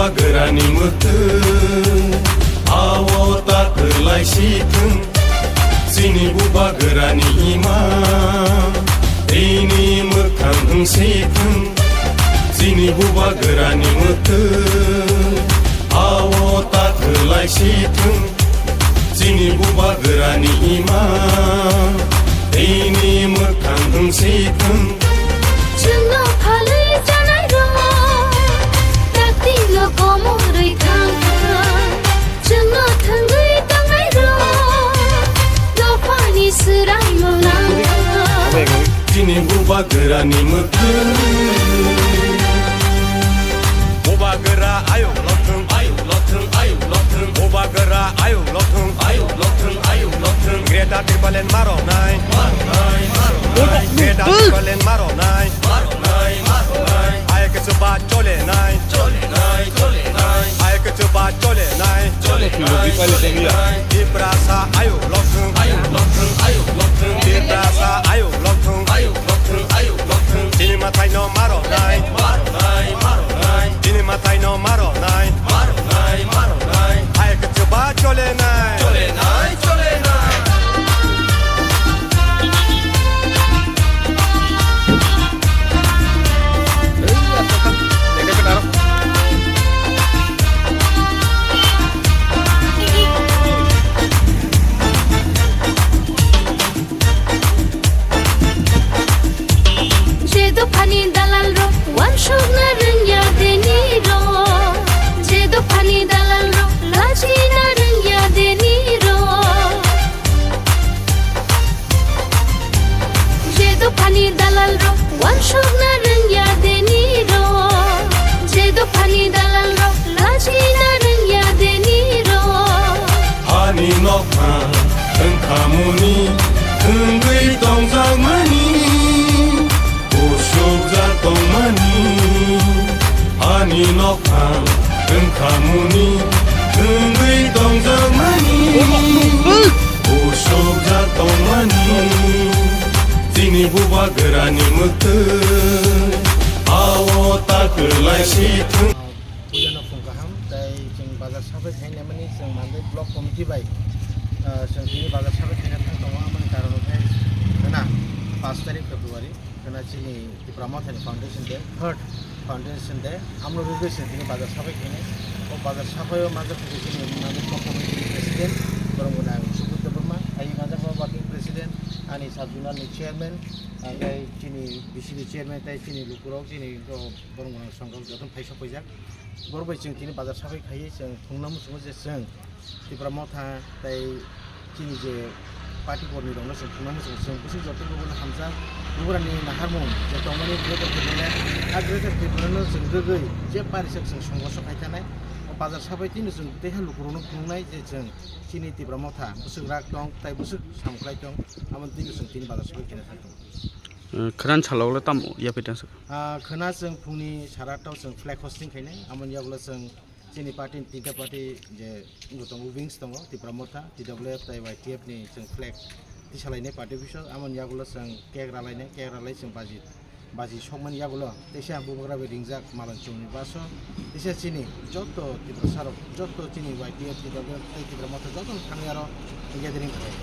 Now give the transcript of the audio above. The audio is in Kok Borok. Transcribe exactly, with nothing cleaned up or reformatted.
Bubagrani mwktwi, ao ta kwlai si thung. Chini bubagrani ima, tini mwkhang wng si thung. Chini bubagrani mwktwi, ao ta kwlai si thung. Chini bubagrani ima, tini mwkhang wng si thung. Chwngno phalwi chanai rok, taktino komorwi thang thang. Chwngno thwngwi tongnai rok, dophani swrai mwnang. Chini bubagrani mwktwi. Bubagra ayuk lokthung, ayuk lokthung, ayuk lokthung. Bubagra ayuk lokthung, ayuk lokthung, ayuk lokthung. Greater Tipraland maroknai, maroknai, maroknai. Greater Tipraland maroknai, maroknai, maroknai. Ayuk chuba cholenai, cholenai, cholenai. Ayuk chuba cholenai, cholenai, cholenai. Tiprasa ayuk lokthung, ayuk lokthung, ayuk lokthung. Tiprasa ayuk lokthung, ayuk lokthung, ayuk lokthung. Chini mwtaino maroknai, maroknai, maroknai. Chini mwtaino maroknai, maroknai, maroknai. Ayuk chuba cholenai, cholenai, cholenai. Je dophani dalal rok wansukna rwngya deni rok, je dophani dalal rok lachina rwngya deni rok. Je dophani dalal rok wansukna rwngya deni rok, je dophani dalal rok lachina rwngya deni rok. Hani nokha wngkhamuni wngwi tongjakmani, usukjak tongmani. Hani nokha wngkhamuni wngwi tongjakmani, usukjak tongmani. Chini bubagrani mwktwi, ao ta kwlai si thung. Puja no phung kaham, tai chwng bazar sabai khainai mani chwng Mandai Block Committee bai, ah, chwng tini bazar sabai khaina thang tongo, amoni karon khe khwna paanch tarikh February, khwna chini Tipra Mothani Foundation Day, third Foundation Day, amno rwgwi chwng tini bazar sabai khainai. O bazar sabai o manjak khe chini Mandai Block Committee ni President, borok bo nang Subudh Debbarma, ai manjak bo Working President, ani Sub Zonal ni Chairman, ah, tai chini B C B Chairman, tai chini lukurok, chini borok bo nang songrok joto phai sok paijak. Borok bai chwng tini bazar sabai khaiwi chwng thungna muchungo je chwng Tipra Motha tai chini je party kormi rokno chwng thungna muchungo, chwng bwswk joto bubono hamjak, bubrani naharmung je tongmani Greater Tipraland, a Greater Tipralandno chwng rwgwi je parisok chwng songorso khai thanai, o bazar sabai tini chwng teiha lukurokno phunuknai je chwng chini Tipra Motha bwswk rak tong tai bwswk samklai tong, aboni tini chwng tini bazar sabai khaina thang tongo. Khwna salok le tamo yaphi tang saka? Ah, khwna chwng phungni sara tao chwng flag hosting khainai, amoni yagulo chwng chini party ni tinta party je tongo, wings tongo, Tipra Motha, T W F tai Y T F ni chwng flag tisalainai party office o, amoni yagulo chwng cake ralainai, cake ralai chwng baji, baji sokmani yagulo teisa bubagra bai ringjak malan chwngni baso, teisa chini joto Tiprasa rok, joto chini Y T F, T W F tai Tipra Motha joto thangwi aro gathering khlai.